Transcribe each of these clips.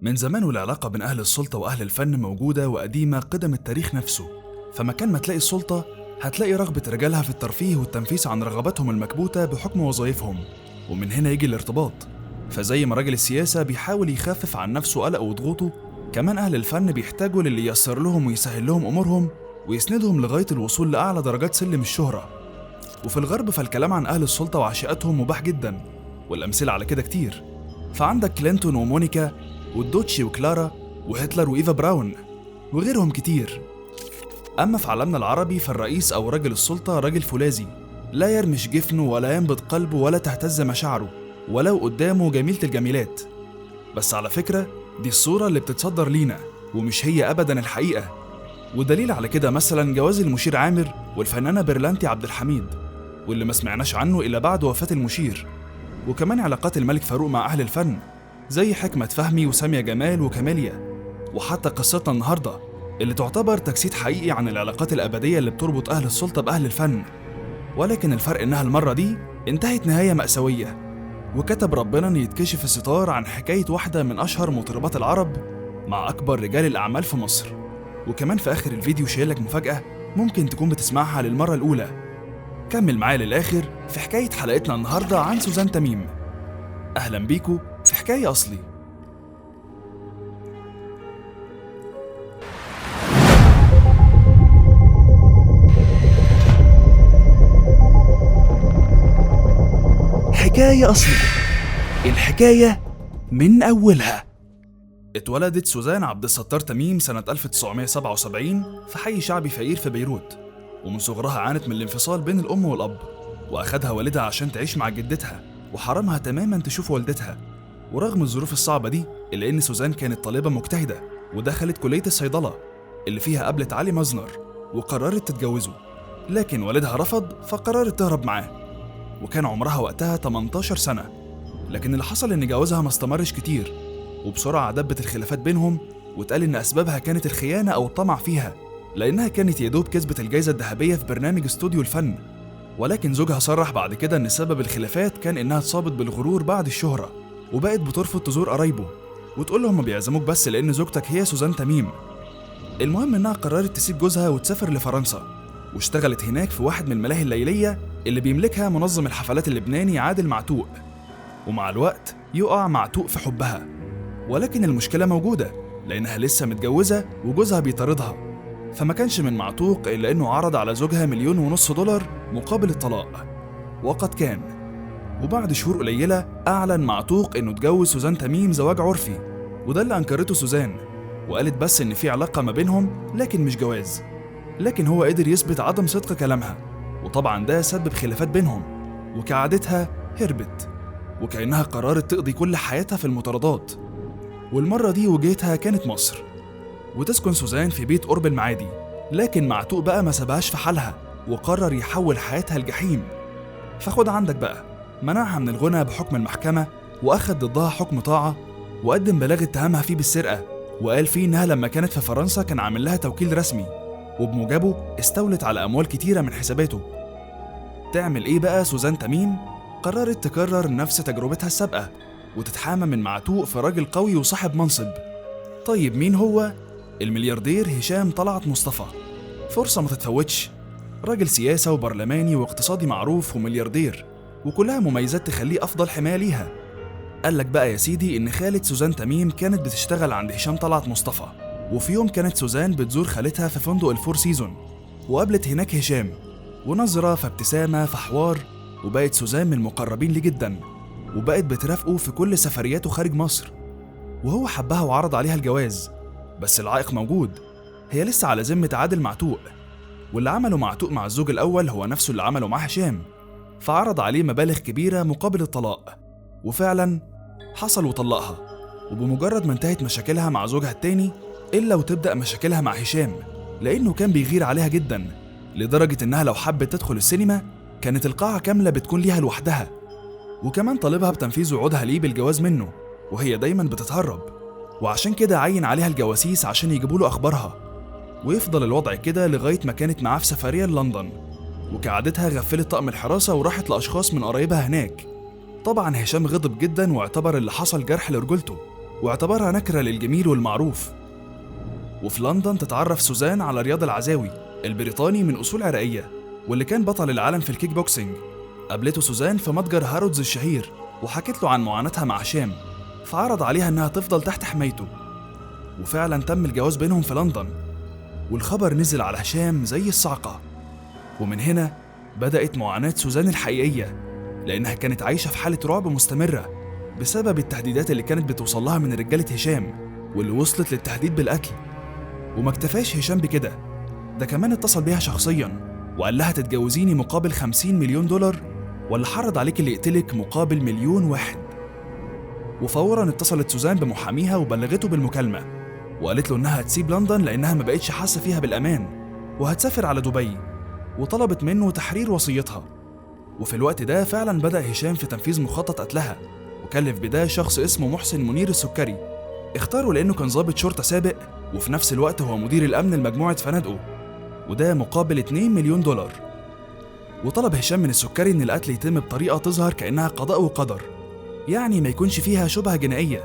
من زمان والعلاقة بين أهل السلطة وأهل الفن موجودة وقديمة قدم التاريخ نفسه، فمكان ما تلاقي السلطة هتلاقي رغبة رجالها في الترفيه والتنفيس عن رغباتهم المكبوتة بحكم وظائفهم، ومن هنا يجي الارتباط. فزي ما راجل السياسة بيحاول يخفف عن نفسه قلقه وضغوطه، كمان أهل الفن بيحتاجوا للي ييسر لهم ويسهل لهم أمورهم ويسندهم لغاية الوصول لأعلى درجات سلم الشهرة. وفي الغرب فالكلام عن أهل السلطة وعشيقاتهم مباح جدا، والأمثلة على كده كتير. فعندك كلينتون ومونيكا والدوتشي وكلارا وهتلر وإيفا براون وغيرهم كتير. أما في عالمنا العربي فالرئيس أو راجل السلطة راجل فولاذي، لا يرمش جفنه ولا ينبض قلبه ولا تهتز مشاعره ولو قدامه جميلة الجميلات. بس على فكرة دي الصورة اللي بتتصدر لينا ومش هي أبدا الحقيقة. ودليل على كده مثلا جواز المشير عامر والفنانة برلانتي عبد الحميد، واللي ما سمعناش عنه إلا بعد وفاة المشير. وكمان علاقات الملك فاروق مع أهل الفن زي حكمة فهمي وسامية جمال وكاميليا، وحتى قصتنا النهاردة اللي تعتبر تجسيد حقيقي عن العلاقات الأبدية اللي بتربط أهل السلطة بأهل الفن. ولكن الفرق إنها المرة دي انتهت نهاية مأساوية، وكتب ربنا إن يتكشف الستار عن حكاية واحدة من أشهر مطربات العرب مع أكبر رجال الأعمال في مصر. وكمان في آخر الفيديو شايلك مفاجأة ممكن تكون بتسمعها للمرة الأولى. كمل معايا للآخر في حكاية حلقتنا النهاردة عن سوزان تميم. أهلا بيكو في حكاية أصلي. حكاية أصلي، الحكاية من أولها. اتولدت سوزان عبد الستار تميم سنة 1977 في حي شعبي فقير في بيروت، ومن صغرها عانت من الانفصال بين الأم والأب، وأخدها والدها عشان تعيش مع جدتها وحرمها تماما تشوف والدتها. ورغم الظروف الصعبة دي إلا إن سوزان كانت طالبة مجتهدة ودخلت كلية الصيدلة اللي فيها قابلت علي مزنر وقررت تتجوزه، لكن والدها رفض فقررت تهرب معاه، وكان عمرها وقتها 18 سنة. لكن اللي حصل إن جوازها ما استمرش كتير، وبسرعة دبت الخلافات بينهم، واتقال إن أسبابها كانت الخيانة أو الطمع فيها، لأنها كانت يدوب كسبت الجائزة الذهبية في برنامج استوديو الفن. ولكن زوجها صرح بعد كده إن سبب الخلافات كان إنها اتصابت بالغرور بعد الشهرة، وبقت بترفض تزور قرايبه وتقول لهم ما بيعزموك بس لأن زوجتك هي سوزان تميم. المهم إنها قررت تسيب جوزها وتسافر لفرنسا، واشتغلت هناك في واحد من الملاهي الليلية اللي بيملكها منظم الحفلات اللبناني عادل معتوق. ومع الوقت يقع معتوق في حبها، ولكن المشكلة موجودة لأنها لسه متجوزة وجوزها بيطاردها. فما كانش من معتوق إلا إنه عرض على زوجها $1.5 مليون مقابل الطلاق، وقد كان. وبعد شهور قليلة أعلن معتوق إنه اتجوز سوزان تميم زواج عرفي، وده اللي أنكرته سوزان وقالت بس إن في علاقة ما بينهم لكن مش جواز. لكن هو قدر يثبت عدم صدق كلامها، وطبعا ده سبب خلافات بينهم، وكعادتها هربت، وكأنها قررت تقضي كل حياتها في المطاردات. والمرة دي وجهتها كانت مصر، وتسكن سوزان في بيت قرب المعادي. لكن معتوق بقى ما سابهاش في حالها وقرر يحول حياتها لجحيم. فخد عندك بقى، منعها من الغنى بحكم المحكمة، وأخد ضدها حكم طاعة، وقدم بلاغ اتهامها فيه بالسرقة، وقال فيه إنها لما كانت في فرنسا كان عامل لها توكيل رسمي، وبموجبه استولت على أموال كتيرة من حساباته. تعمل إيه بقى سوزان تميم؟ قررت تكرر نفس تجربتها السابقة وتتحامى من معتوق في راجل قوي وصاحب منصب. طيب مين هو؟ الملياردير هشام طلعت مصطفى. فرصة ما تتفوتش، راجل سياسة وبرلماني واقتصادي معروف وملياردير، وكلها مميزات تخليه أفضل حماية ليها. قالك بقى يا سيدي إن خالة سوزان تميم كانت بتشتغل عند هشام طلعت مصطفى، وفي يوم كانت سوزان بتزور خالتها في فندق الفور سيزون، وقابلت هناك هشام، ونظرة فابتسامة فحوار، وبقت سوزان من المقربين ليه جدا، وبقت بترافقه في كل سفرياته خارج مصر. وهو حبها وعرض عليها الجواز، بس العائق موجود، هي لسه على ذمة عادل معتوق، واللي عمله معتوق مع الزوج الأول هو نفسه اللي عمله مع هشام، فعرض عليه مبالغ كبيرة مقابل الطلاق، وفعلا حصل وطلقها. وبمجرد ما انتهت مشاكلها مع زوجها التاني إلا وتبدأ مشاكلها مع هشام، لأنه كان بيغير عليها جدا، لدرجة إنها لو حبت تدخل السينما كانت القاعة كاملة بتكون ليها لوحدها. وكمان طالبها بتنفيذ وعودها ليه بالجواز منه، وهي دايما بتتهرب، وعشان كده عين عليها الجواسيس عشان يجيبوا له أخبارها. ويفضل الوضع كده لغاية ما كانت معاه في سفرية لندن، وكعادتها غفلت طقم الحراسة وراحت لأشخاص من قرايبها هناك. طبعا هشام غضب جدا واعتبر اللي حصل جرح لرجولته، واعتبرها نكرة للجميل والمعروف. وفي لندن تتعرف سوزان على رياض العزاوي البريطاني من أصول عراقية، واللي كان بطل العالم في الكيك بوكسينج. قابلته سوزان في متجر هارودز الشهير وحكت له عن معاناتها مع هشام، فعرض عليها إنها تفضل تحت حمايته، وفعلا تم الجواز بينهم في لندن. والخبر نزل على هشام زي الصعقة، ومن هنا بدأت معاناة سوزان الحقيقية، لأنها كانت عايشة في حالة رعب مستمرة بسبب التهديدات اللي كانت بتوصلها من رجالة هشام، واللي وصلت للتهديد بالقتل. وما اكتفاش هشام بكده، ده كمان اتصل بيها شخصيا وقال لها تتجوزيني مقابل 50 مليون دولار، ولا حرض عليك اللي يقتلك مقابل 1 مليون. وفورا اتصلت سوزان بمحاميها وبلغته بالمكالمة، وقالت له انها هتسيب لندن لانها ما بقتش حاسة فيها بالامان، وهتسافر على دبي، وطلبت منه تحرير وصيتها. وفي الوقت ده فعلا بدأ هشام في تنفيذ مخطط قتلها، وكلف بده شخص اسمه محسن منير السكري. اختاره لانه كان ضابط شرطة سابق، وفي نفس الوقت هو مدير الامن لمجموعة فنادقه، وده مقابل 2 مليون دولار. وطلب هشام من السكري ان القتل يتم بطريقة تظهر كأنها قضاء وقدر، يعني ما يكونش فيها شبهة جنائية.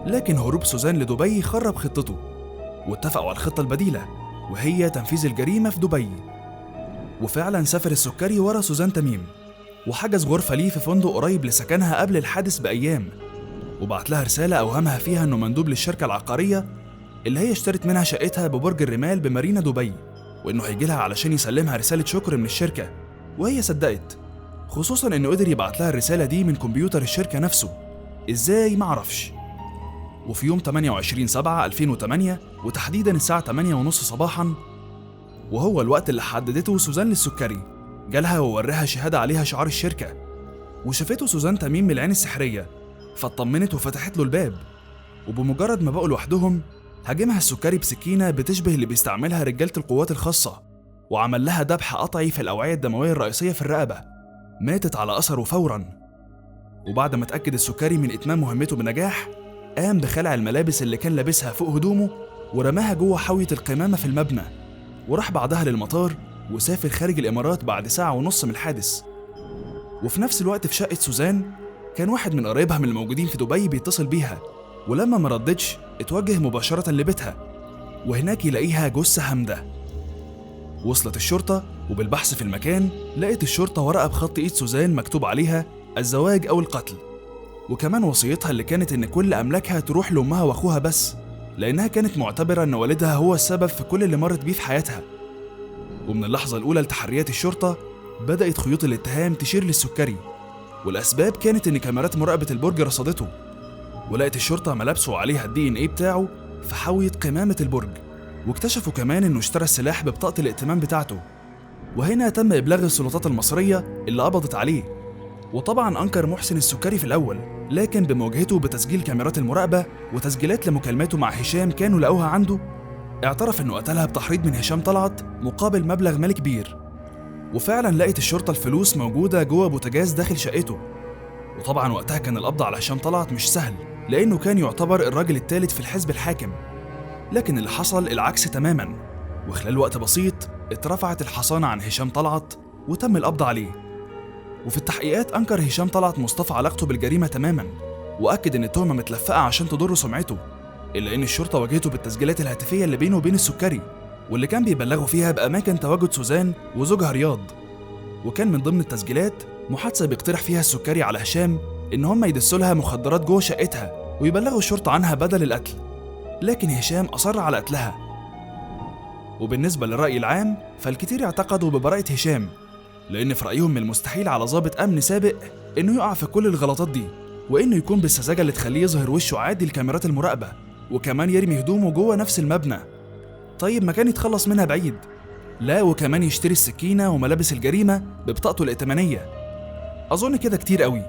لكن هروب سوزان لدبي خرب خطته، واتفقوا على الخطة البديلة وهي تنفيذ الجريمة في دبي. وفعلا سافر السكري ورا سوزان تميم، وحجز غرفة ليه في فندق قريب لسكنها قبل الحادث بأيام، وبعت لها رسالة أوهمها فيها إنه مندوب للشركة العقارية اللي هي اشترت منها شقتها ببرج الرمال بمارينا دبي، وإنه هيجيلها علشان يسلمها رسالة شكر من الشركة. وهي صدقت، خصوصا إنه قدر يبعت لها الرسالة دي من كمبيوتر الشركة نفسه، إزاي معرفش. وفي يوم 28/7/2008 وتحديدا الساعة 8:30 صباحا، وهو الوقت اللي حددته سوزان للسكري، جالها ووريها شهادة عليها شعار الشركة، وشافته سوزان تميم من العين السحرية، فاطمنت وفتحت له الباب. وبمجرد ما بقوا لوحدهم هاجمها السكري بسكينة بتشبه اللي بيستعملها رجالة القوات الخاصة، وعمل لها ذبح قطعي في الأوعية الدموية الرئيسية في الرقبة، ماتت على أثره فورا. وبعد ما اتأكد السكري من إتمام مهمته بنجاح، قام بخلع الملابس اللي كان لابسها فوق هدومه ورماها جوه حاوية القمامة في المبنى، وراح بعدها للمطار وسافر خارج الإمارات بعد 1.5 ساعة من الحادث. وفي نفس الوقت في شقة سوزان كان واحد من قرايبها من الموجودين في دبي بيتصل بيها، ولما ما ردتش اتوجه مباشرة لبيتها، وهناك يلاقيها جثة هامدة. وصلت الشرطة، وبالبحث في المكان لقت الشرطة ورقة بخط إيد سوزان مكتوب عليها الزواج أو القتل، وكمان وصيتها اللي كانت إن كل أملاكها تروح لأمها وأخوها بس، لأنها كانت معتبرة إن والدها هو السبب في كل اللي مرت بيه في حياتها. ومن اللحظة الأولى لتحريات الشرطة بدأت خيوط الاتهام تشير للسكري، والأسباب كانت إن كاميرات مراقبة البرج رصدته، ولقت الشرطة ملابسه عليها الDNA بتاعه في حاوية قمامة البرج، واكتشفوا كمان إنه اشترى السلاح ببطاقة الائتمان بتاعته. وهنا تم إبلاغ السلطات المصرية اللي قبضت عليه. وطبعا أنكر محسن السكري في الأول، لكن بمواجهته بتسجيل كاميرات المراقبة وتسجيلات لمكالماته مع هشام كانوا لقوها عنده، اعترف إنه قتلها بتحريض من هشام طلعت مقابل مبلغ مالي كبير. وفعلا لقت الشرطة الفلوس موجودة جوه بوتاجاز داخل شقته. وطبعا وقتها كان القبض على هشام طلعت مش سهل، لأنه كان يعتبر الراجل الثالث في الحزب الحاكم، لكن اللي حصل العكس تماما. وخلال وقت بسيط اترفعت الحصانة عن هشام طلعت وتم القبض عليه. وفي التحقيقات أنكر هشام طلعت مصطفى علاقته بالجريمة تماما، وأكد إن التهمة متلفقة عشان تضر سمعته، إلا إن الشرطة واجهته بالتسجيلات الهاتفية اللي بينه وبين السكري، واللي كان بيبلغوا فيها بأماكن تواجد سوزان وزوجها رياض. وكان من ضمن التسجيلات محادثة بيقترح فيها السكري على هشام إن هم يدسوا لها مخدرات جوه شقتها ويبلغوا الشرطة عنها بدل القتل، لكن هشام أصر على قتلها. وبالنسبة للرأي العام فالكثير اعتقدوا ببراءة هشام، لأن في رأيهم من المستحيل على ضابط أمن سابق إنه يقع في كل الغلطات دي، وإنه يكون بالسذاجة اللي تخليه يظهر وشه عادي لكاميرات المراقبة، وكمان يرمي هدومه جوه نفس المبنى. طيب ما كان يتخلص منها بعيد؟ لا، وكمان يشتري السكينة وملابس الجريمة ببطاقته الائتمانية. أظن كده كتير قوي.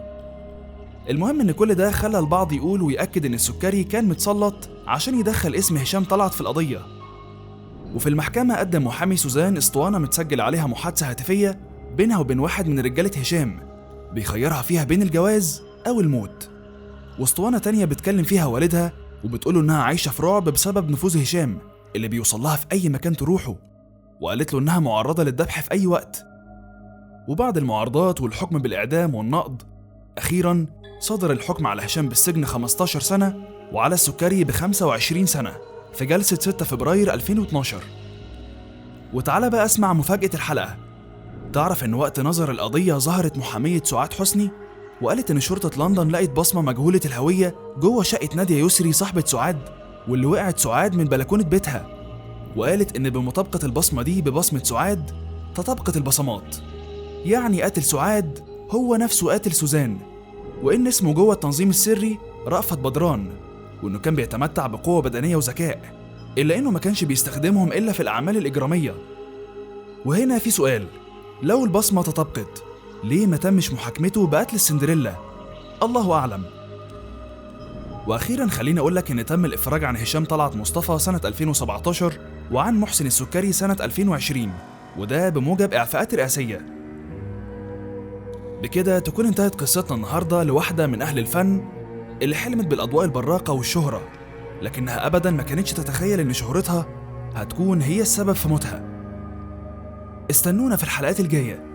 المهم إن كل ده خلى البعض يقول ويأكد إن السكري كان متسلط عشان يدخل اسم هشام طلعت في القضية. وفي المحكمة قدم محامي سوزان اسطوانة متسجل عليها محادثة هاتفية بينها وبين واحد من رجالة هشام بيخيرها فيها بين الجواز أو الموت، واسطوانة تانية بتكلم فيها والدها وبتقوله إنها عايشة في رعب بسبب نفوذ هشام اللي بيوصلها في أي مكان تروحه، وقالت له إنها معرضة للذبح في أي وقت. وبعد المعارضات والحكم بالإعدام والنقض، أخيراً صدر الحكم على هشام بالسجن 15 سنة وعلى السكري ب25 سنة في جلسة 6 فبراير 2012. وتعالى بقى اسمع مفاجأة الحلقة. تعرف إن وقت نظر القضية ظهرت محامية سعاد حسني وقالت إن شرطة لندن لقت بصمة مجهولة الهوية جوه شقة نادية يسري صاحبة سعاد، واللي وقعت سعاد من بلكونة بيتها، وقالت إن بمطابقة البصمة دي ببصمة سعاد تطابقت البصمات، يعني قاتل سعاد هو نفسه قاتل سوزان، وإن اسمه جوه التنظيم السري رأفت بدران، وإنه كان بيتمتع بقوة بدنية وذكاء، إلا إنه ما كانش بيستخدمهم إلا في الأعمال الإجرامية. وهنا في سؤال، لو البصمة تطابقت ليه ما تمش محاكمته بقتل السندريلا؟ الله أعلم. وأخيرا خليني أقولك إن تم الإفراج عن هشام طلعت مصطفى سنة 2017 وعن محسن السكري سنة 2020، وده بموجب إعفاءات رئاسية. بكده تكون انتهت قصتنا النهاردة لواحدة من أهل الفن اللي حلمت بالأضواء البراقة والشهرة، لكنها أبدا ما كانتش تتخيل إن شهرتها هتكون هي السبب في موتها. استنونا في الحلقات الجاية.